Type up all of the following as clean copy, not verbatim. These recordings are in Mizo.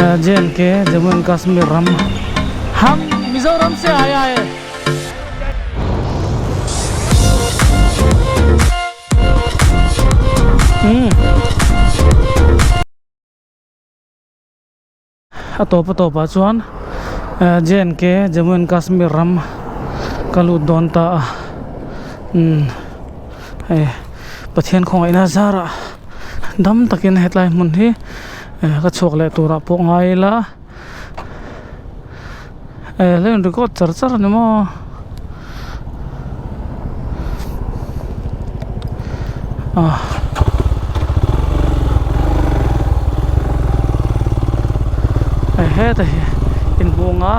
J and K Jammu and Kashmir ram ham Mizoram se aaya hai. A tawp a tawpah chuan J and K Jammu and Kashmir ram ka lut dawn ta a umm hei Pathian khawngaihna zarah dam takin hetlai hmun hi ka chhuak leh turah pawh ngai ila eh lo in record char char a ni maw ah heta hi inhung a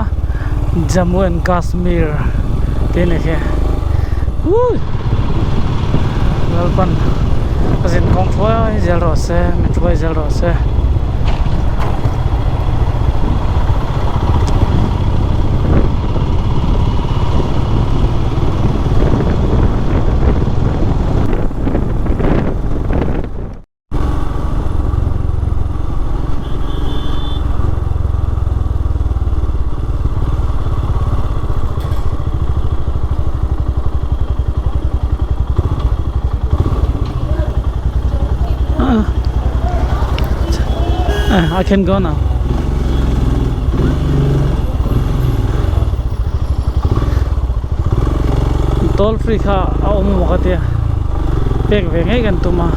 Jammu and Kashmir tih a ni khi ui Lalpan ka zinkawng hruai zel rawh se min hruai zel rawh se. I can go now. Toll free kha a awm maw ka tia pek ve ngei kan tum a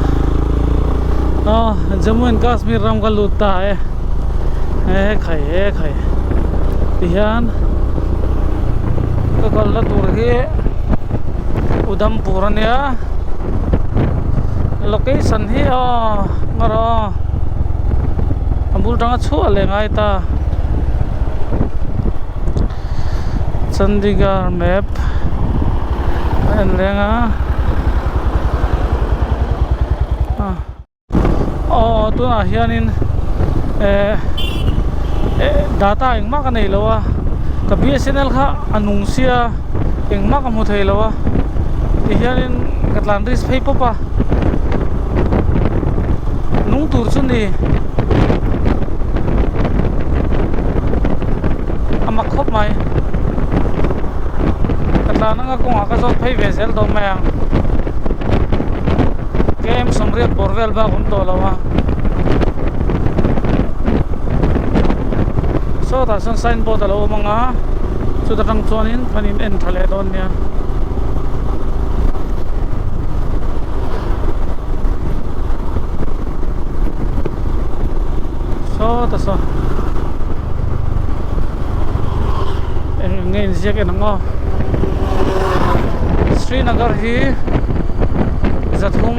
aw Jammu and Kashmir ram ka lut ta e he khai he khai tihian ka kalna tur hi Udhampur ania location hi aw ngarawh a bul tanga chhuah leh ngai ta Chandigarh map a en leng a aw tunah hianin eh data engmah ka nei lo a ka B_S_N_L kha a nung sia engmah ka hmu thei lo a tihianin ka tlan risk phei pawp a nung tur chu ni a mak khawp mai ka tlan anga kawngah ka zawt phei ve zel dawn mai ang K_M sawmriat bawr vel bak awm tawh lo a sawtah sawn signboard a lo awm ang a chuta tang chuanin kan in en tha leh dawn nia. Sawta saw eng eng nge inziak en ang aw Srinagar hi zathum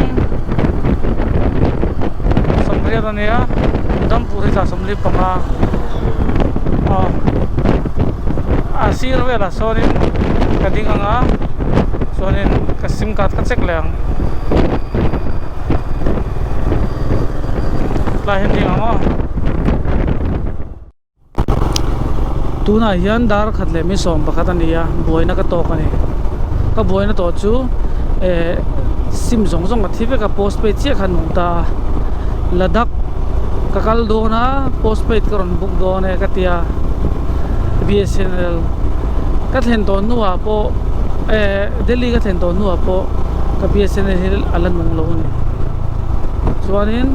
sawmriat a nia Udhampur hi za 45 aw a sir velah sawnin ka ding ang a chuanin ka sim card ka check leh ang tlai hian ding ang aw tunah hian dar khat leh mi 11 a ni a buaina ka tawk a ni ka buaina tawh chu eh sim zawng zawng a thi vek a postpaid chiah kha a nung ta a Ladakh ka kal dawn a postpaid ka rawn book dawn e ka tia B_S_N_L ka thlen tawh hnuah pawh eh Delhi ka thlen tawh hnuah pawh ka B_S_N_L hi a la nung lo a ni chuanin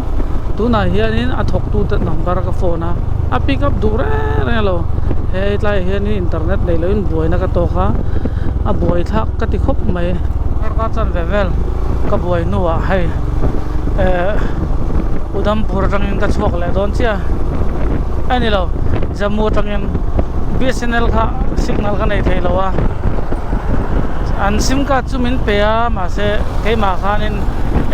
tunah hianin a thawktu te number ka phone a a pick up duh reng reng a lo he tlaiah hianin internet nei loin buaina ka tawk a a buai thlak ka ti khawp mai darkar chanve vel ka buai hnuah hei eh Udhampur atangin ka chhuak leh dawn chiah a ni lo Jammu atangin B_S_N_L kha signal ka nei thei lo a an sim card chu min pe a mahse keimah khanin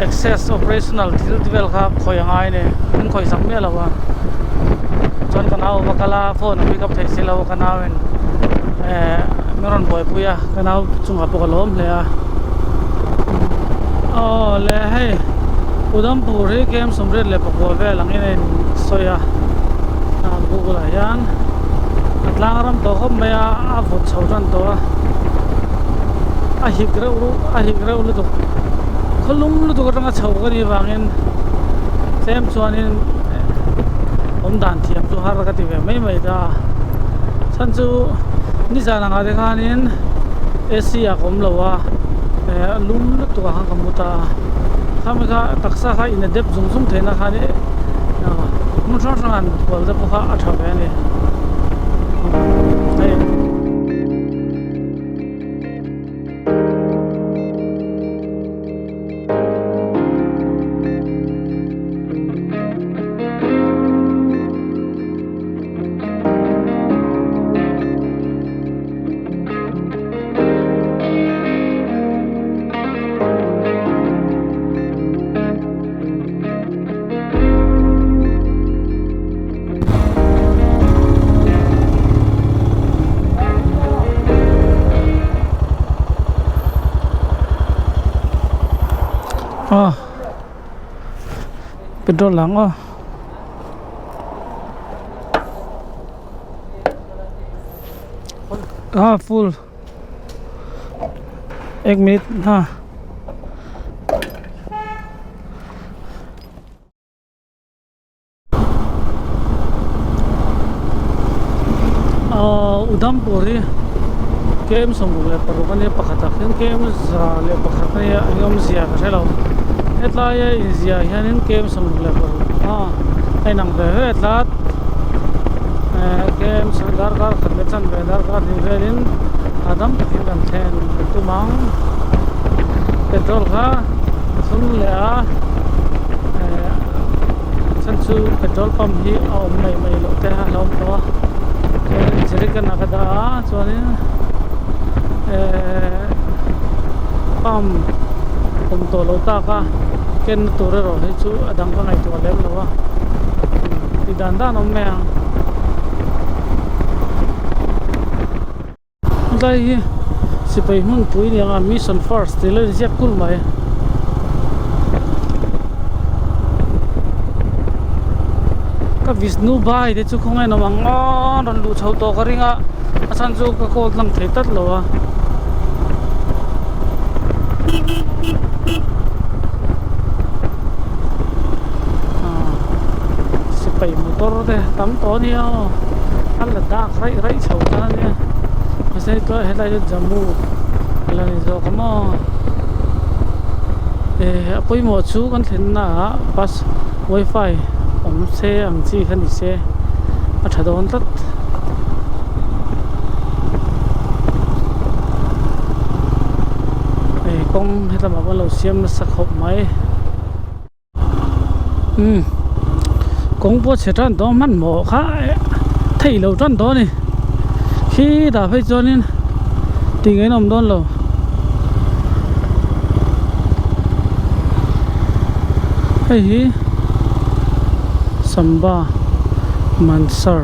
access operational thil te vel kha khawih a ngai a ni min khawih sak miah lo a chuan ka nau va kal a phone a pick up theih si lo a ka nau in eh min rawn buaipui a ka nau chungah pawh ka lawm hle a aw le hei Udhampur hi kem 94 vel angin a in sawi a ah google ah hian a tlang ram tawh khawp mai a a vawt chho tan tawh a a hik reuh ruh a hik reuh lutuk khawlum lutuk atanga chho ka nih vangin tlem chuanin. awm dan thiam chu har ka ti ve mai mai ta a chhan chu nizan angah te khanin A_C ah ka awm lo a eh lum lutuk ah khan ka mu ta a khami kha taksa kha in a dep zung zung theihna khan hmun hrang hrang ah an kual te pawh kha a tha ve a ni hei. Aw petrol ang aw. Ah full ek minute ha. Ahh Udhampur hi kem 66 a nia pakhatah khian kem 101 a nia eng awmzia ka hre lo hetlai a inziah hianin kem 66 a a inang ve ve tlat ehh kem darkar khat leh chanve darkar hnih velin a dam takin kan thlen tum ang petrol kha a thun leh a ehh chhan chu petrol pump hi a awm mai mai loh te a hlauhawm tawh a chuanin jerrycan ah ka dah a chuanin ehh pump awm tawh lo tak a kenna tur erawh hi chu a dang ka ngaihtuah lem lo a tih dan dan a awm mai ang. Helai hi sipai hmunpui ni ang a mission first tih lo inziak kul mai. Ka Vishnu bhai te chu khawngaih an awm ang aw an rawn luh chho tawh ka ring a a chhan chu ka call tlang thei tlat lo a. Sipai motor te tam tawh a nia aw a la dak raih raih chho tan a nia mahse tlai helai hi Jammu a la ni zawk a maw eh a pawimawh chu kan thlenna ah bus wifi awm se ang chi kha ni se a tha dawn tlat. Hei kawng hetlama pawh an lo siam nasa khawp mai. Umm kawng pawh chhe tan tawh hmanhmawh kha theih loh tan tawh a ni khitah phei chuanin tih ngei an awm dawn lo. Hei hi Samba Mansar.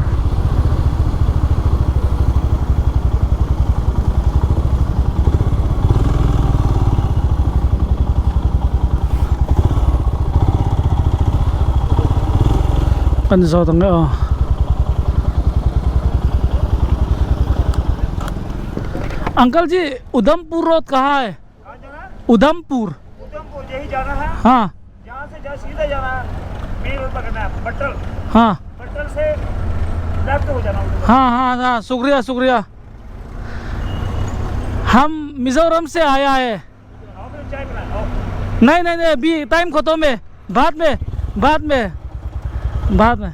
Kan zawt ang e aw. Uncle ji Udhampur road kaha hai? Udhampur. Udhampur यही जाना है हाँ यहाँ से जा सीधा जाना है मेन रोड पकड़ना है बटल हाँ बटल से लेफ्ट हो जाना उधर हाँ हाँ हाँ शुक्रिया शुक्रिया हम मिजोरम से आया है आओ फिर चाय बनाए आओ नहीं नहीं नहीं अभी टाइम खत्म है बाद में बाद में बाद में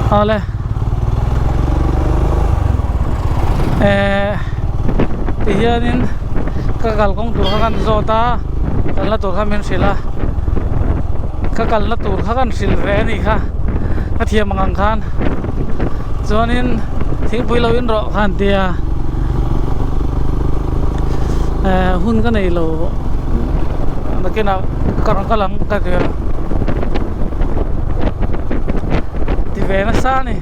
Awle eh ti hianin ka kalkawng tur kha kan zawt a kalna tur kha min hrilh a ka kalna tur kha kan hrilh ve a nih kha ka thiam ang ang khan chuanin thingpui lo in rawh kha an ti a eh hun ka nei lo nakinah ka rawn kal ang ka ti a ti ve nasa a ni.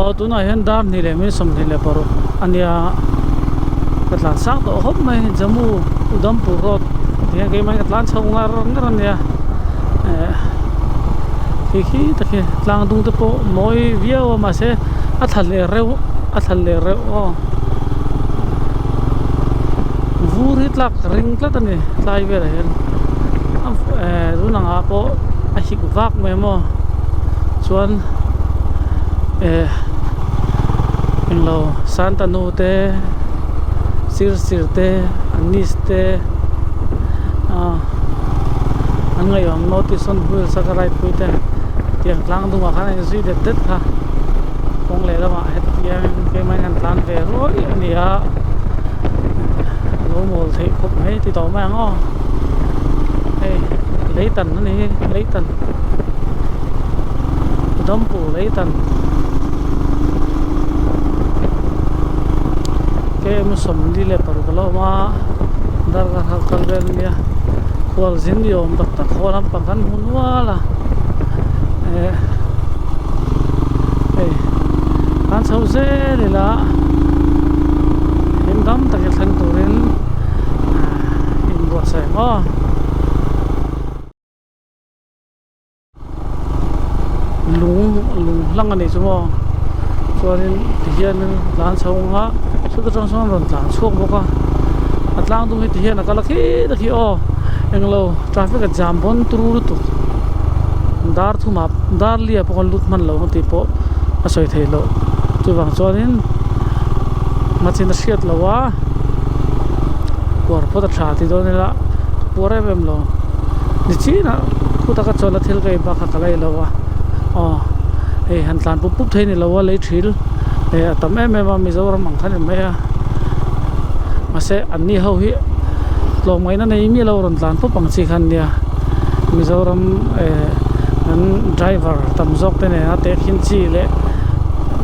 Aw tunah hian dar hnih leh min 26 a nia ka tlan sang tawh khawp mai Jammu Udhampur road ti hian keimah hi ka tlan chho ngar ngar a nia eh khi khi tak hi tlang dung te pawh mawi viau a mahse a thla leh reuh a thla leh reuh aw vur hi tlak ka ring tlat a ni tlai velah hian eh tun angah pawh a hik vak mai maw chuan eh englo santa nu te sir sir te anis te ah an ngaihawm notice on wheels a ka ride pui te tiang tlang dungah khan a inzui det det kha kawng lehlamah hetiang keimah in an tlan ve ruai a ni a a lo mawl theih khawp mai ti tawh mai ang aw hei leitan a ni hi leitan Udhampur leitan km 46 a lo awm a darkar kha kal vel a nia khualzin ni awm tak tak haw lampang kan hmu nual a eh hei an chho zel ila him dam takin thleng turin ah inbuatsaih ang aw. Lung lung hlang a nih chu maw chuanin tihianin tlan chho ang a chuta tang chuan rawn tlan chhuak bawk a a tlang dung hi tihian a kal a khi ta khi aw englo traffic a jam pawn turu lutuk dar thumah dar lia pawh kan lut hman lo ang tih pawh a sawi theih loh chuvang chuanin ngachin a hriat loh a puar phawt a tha ti dawn ila puar em em lo ni chinah khuta ka chawlh a thil ka ei bak kha ka la ei lo a aw hei han tlan pup pup thei ni lo a lei thil eh a tam em em a Mizoram ang kha ni mai a mahse an ni ho hi tlawmngaihna nei miah lo rawn tlan pawp ang chi kha an nia Mizoram eh an driver tam zawk te nena tehkhin chi leh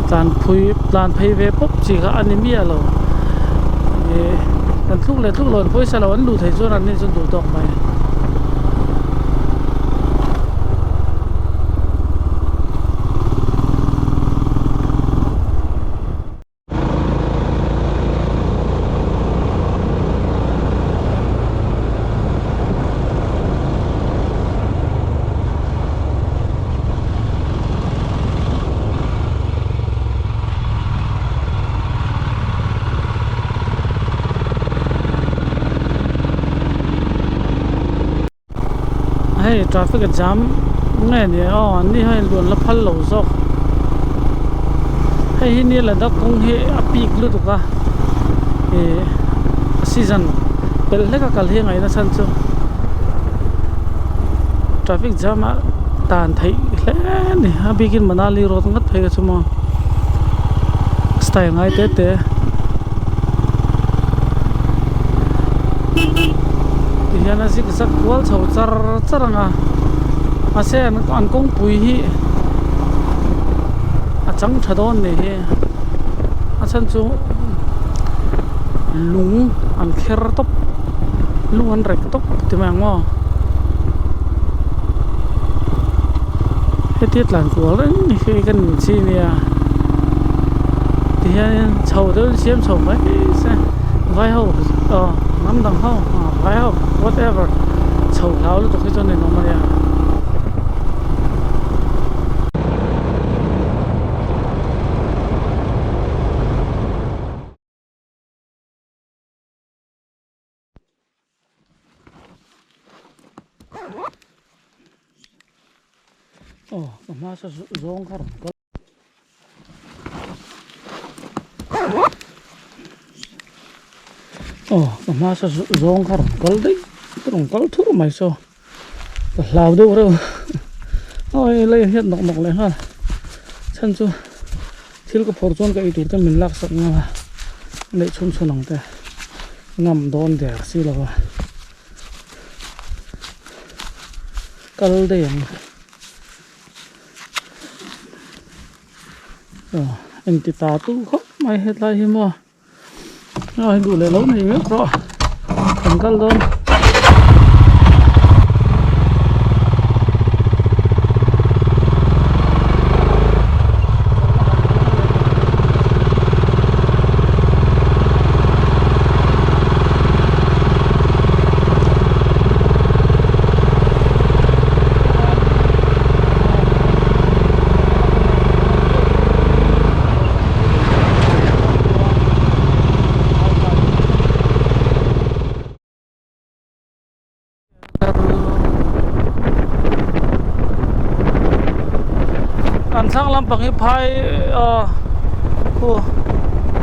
tlan phui tlan phei ve pawp chi kha a ni miah lo ih kan thluk leh thluk lo an pawisa lo an luh theih chuan an ni chu an duh tawk mai. Hei traffic a jam nge ni aw an ni hian luan la phal lo zawk hei hi nia Ladakh kawng hi a pik lutuk a ih a season pelh hlek a kal hi a ngaihna chhan chu traffic jam a tan theih hle a ni a bikin Manali road ngawt phei kha chu maw style ngai te te. Tihian a zig zag kual chho char char ang a mahse an an kawngpui hi a chang tha dawn ni hi a chhan chu lung an kher tawp lung an rek tawp ti mai ang maw hetia tlan kual reng hi ka nin chi nia tihianin chho deuhin siam chho mai se vai ho aw hnam dang ho ah vai ho whatever chho hlau lutuk hi chuan ninawm a nia. Aw ka hmasa zawng kha rawn kal aw ka hmasa zawng kha rawn kal daih rawn kal thur mai saw ka hlau deuh reuh aw hei lei hian nawk nawk leh nghal chhan chu thil ka phawrh chuan ka eitur te min laksak nghal a neih chhun chhun ang te ngam dawn der si lo a kal daih ang aw engti ta tu khawp mai hetlai hi maw. A hei duh leh lo nei mek rawh kan kal dawn. Thlang lampang hi phai aw khu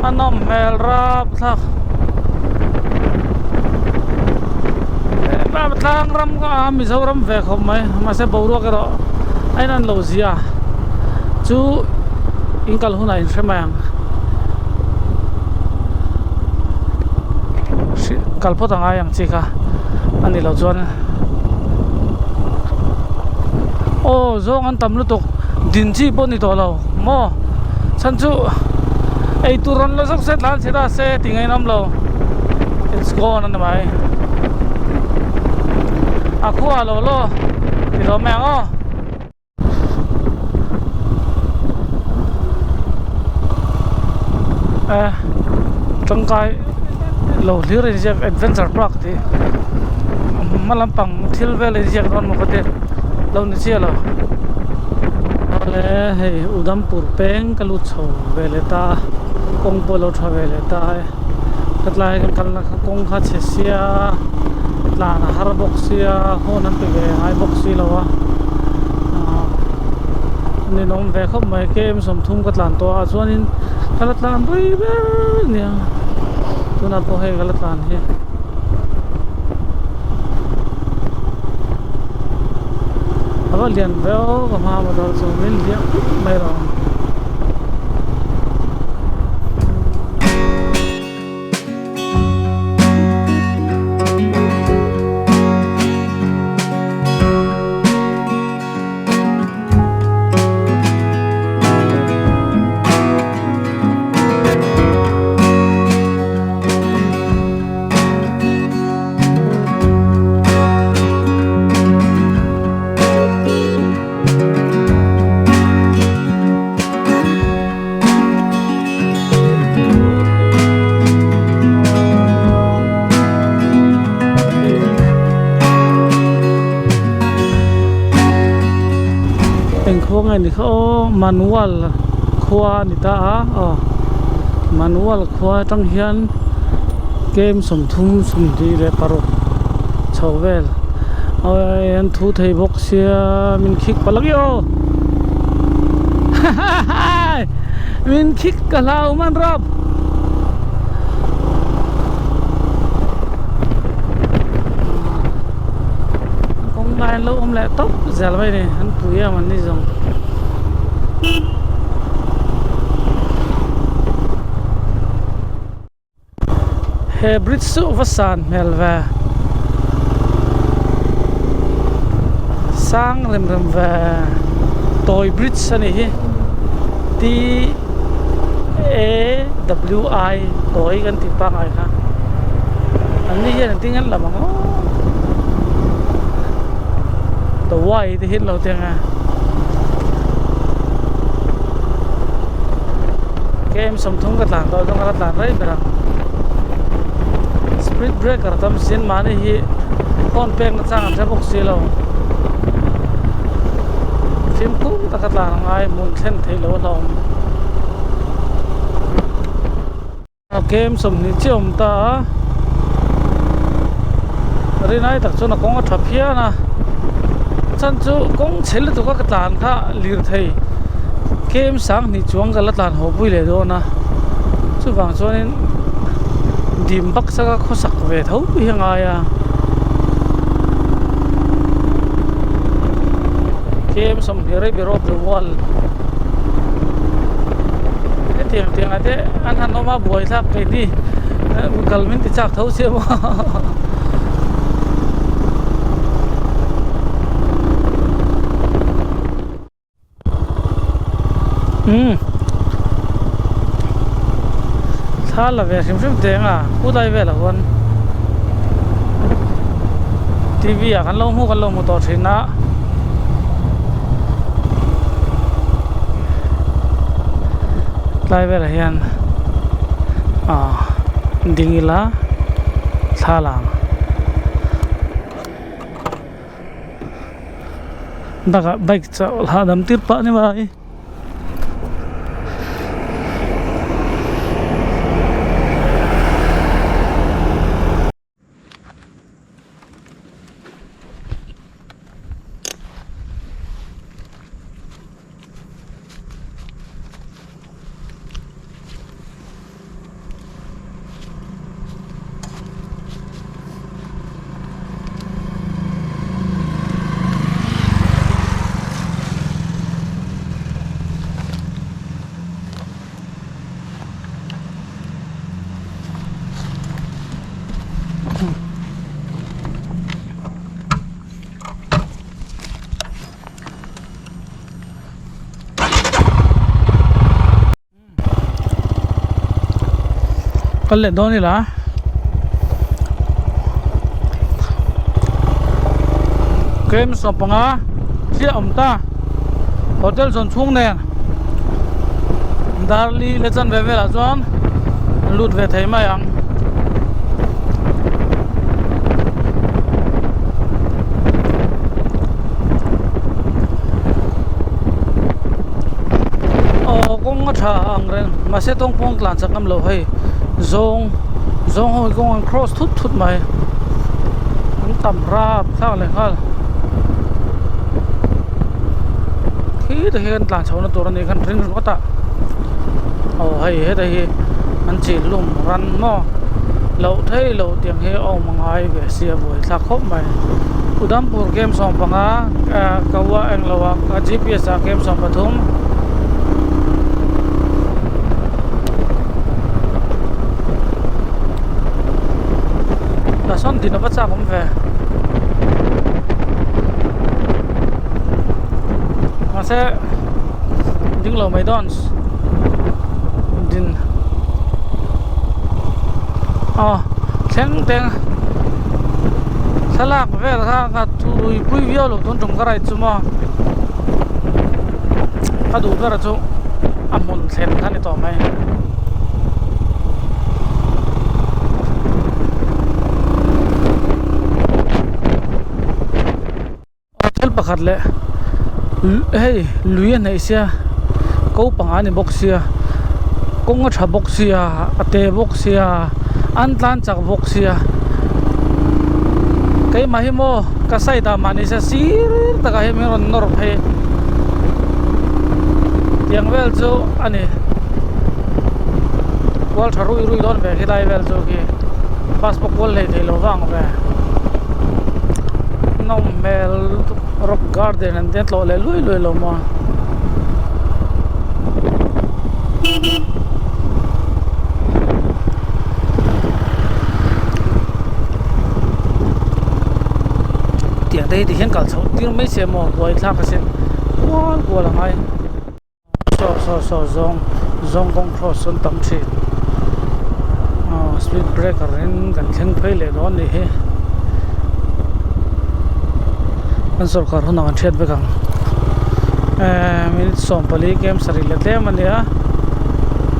a nawm hmel rapthlak tlang ram a Mizoram ve khawp mai mahse boruak erawh a in an lo zia chu in kal hunah in hre mai ang kal phawt a ngai ang chi kha a nih loh chuan aw zawng an tam lutuk din chi pawh a ni tawh lo maw chhan chu eitur rawn la zawk se tlan chhe ta se tih ngaih an awm lo it's gone a ni mai a khua lo law ti lo mai ang aw. Eh tangkai lo hlir a inziak adventure park tih hma lampang thil vel a inziak dawn maw ka ti lo ni chiah lo awle hei Udampur peng ka lut chho ve leh ta a kawng pawh a lo tha ve leh ta e hetlai kan kalna kha kawng kha chhe sia tlan a har bawk sia hun an pe ve ngai bawk si lo a ah ninawm ve khawp mai km sawmthum ka tlan tawh a chuanin ka la tlan rei ber ania tunah pawh hei ka la tlan hi. A va lian viau ka hma motor chu min hliah put mai lo. Eng khua nge ni kha aw manual khua a ni ta a aw manual khua atang hian kem sawmthum sawmhnih leh paruk chho vel awii an thu thei bawk sia min khik palh ang e aw hahaha min khik ka hlau man rap. Kawng lai an lo awm leh tawp zel mai a ni an pui em an ni zawng. He bridge chu va san hmel ve sang rem rem ve tawi bridge a nih hi T A W I tawi kan tih pangngai kha an ni hian engtin nge an lam ang aw the y te hi an lo ti ang e. Km sawmthum ka tlan tawh chuan ka la tlan rei ber ang speed breaker tam sin mahni hi phone pek na chang an hre bawk si lo fimkhur taka tlan a ngai hmun thlen theih loh a hlauhawm. Game sawmhnih chiah a awm ta a rinai tak chuan a kawng a tha phian a chhan chu kawng chhe lutuk a ka tlan kha lirthei game sanghnih chuang ka la tlan haw pui leh dawn a chuvang chuanin dim baksak a khawsak ve tho hi a ngai a game sawmhnih rei ber of the world hetiang tiangah te an han awm a buai thlak keini kal min ti chak tho sia maw umm thla la ve hrim hrim teng a khulai velah khuan T V ah kan lo hmu kan lo hmu tawh thin a. Tlai velah hian ah ding ila thla lang bakah bike chauh hahdam tir pah ni mai. Kal leh dawn ila. Kem 15 chiah awm ta hotel zawn chhung nen darli leh chanve velah chuan lut ve thei mai ang. Aw kawng a tha ang reng mahse tawng pawng tlan chak ngam lo hei zawng zawng ho hi kawng an cross thut thut mai an tam rap thlak leh nghal khi te hi an tlan chho na tur a nih khan ring ringawt a aw hei heta hi an chil hlum ran maw loh theih loh tiang hi a awm a ngai ve sia buai thlak khawp mai Udhampur kem 15 ah Goa englo ah G_P_S ah kem 13. Tah sawn din a va chak awm ve mahse ding lo mai dawn din aw thleng teng thlalak vel kha ka thui pui viau lo tun tum ka right chu maw ka duh ber chu a hmun thlen kha ni tawh mai. Thil pakhat leh hei lui a hnaih sia ko panga a ni bawk sia kawng a tha bawk sia a te bawk sia an tlan chak bawk sia keimah hi maw ka side ah mahni se sir takah hian min rawn nawr phei tiang vel chu a ni kual tha rui rui dawn ve khilai vel chu khi bus pawh kual hlei thei lo vang ve. Nawm hmel lutuk rock garden an tia tlawh leh luai luai lo maw. Tiang te hi ti hian kal chhoh tir mai se maw buai thlak asin kual kual a ngai. Saw saw saw zawng zawng kawng cross an tam thin aw speed breaker in kan thleng phei leh dawn anih hi an sawrkar hunah kan hriat vek ang ehh minute 14 kem sarih leh tlem a nia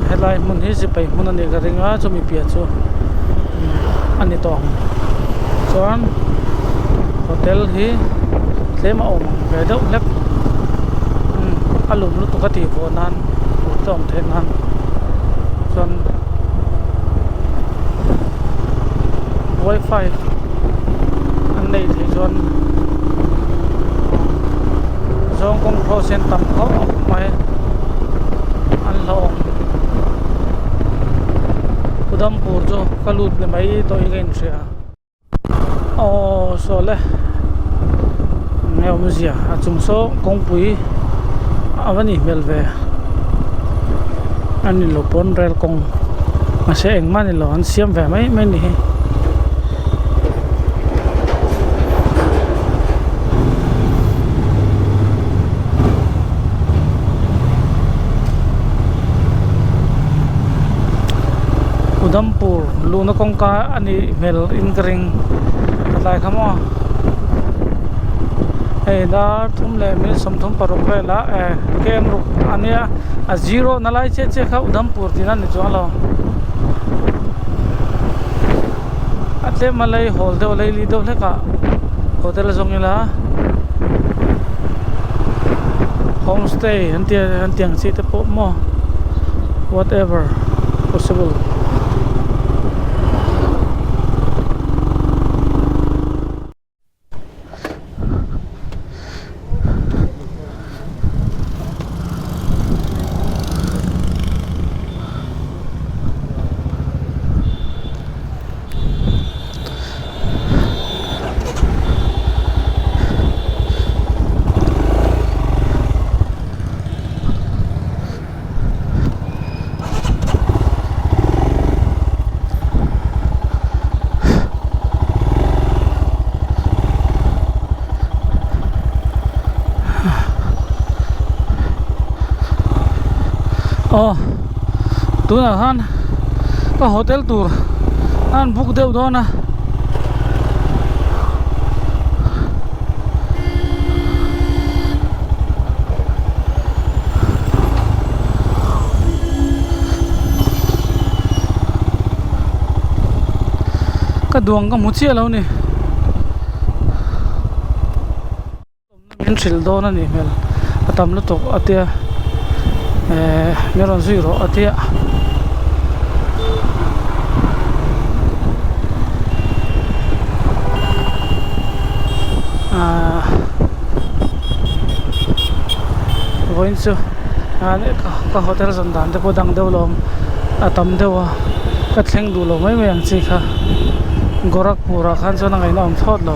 helai hmun hi sipai hmun a nih ka ring a chumi piah chu a ni tawh ang chuan hotel hi tlem a awm ang ve deuh hlek. A lum lutuk a tih vawh nan tur te awm theih nan chuan wifi an neih theih chuan zawng kawng cross hian tam khawp mai an hlauhawm Udhampur chu ka lut ni mai tawh in ka inhria. Aw saw le enge awmzia a chung saw kawngpui a va nih hmel ve a ni lo pawn rel kawng mahse engmah a ni lo an siam ve mai mai a ni hi. Udhampur luhna kawngka a nih hmel in ka ring ka tlai kha maw hei dar thum leh minute 36 velah eh kem ruk a nia a zero na lai chiah chiah kha Udhampur tihna a ni chuang lo a tlem a lei hawl deuh lei li deuh hlek ah hotel zawng ila homestay an tih an tih ang chi te pawh maw whatever possible. Aw tunah khan ka Ka hotel tur a han book deuh dawn a. Ka duang ka hmu chiah lo ni. Min hrilh dawn a nih hmel a tam lutuk a tia ehh min rawn zui rawh a tia. Ahh vawiin chu ka hotel zawn dan te pawh dang deuh lawm a tam deuh a ka thleng duh lo mai mai ang chi kha Gorakhpur ah khan chuan a ngaihna awm thlawt lo.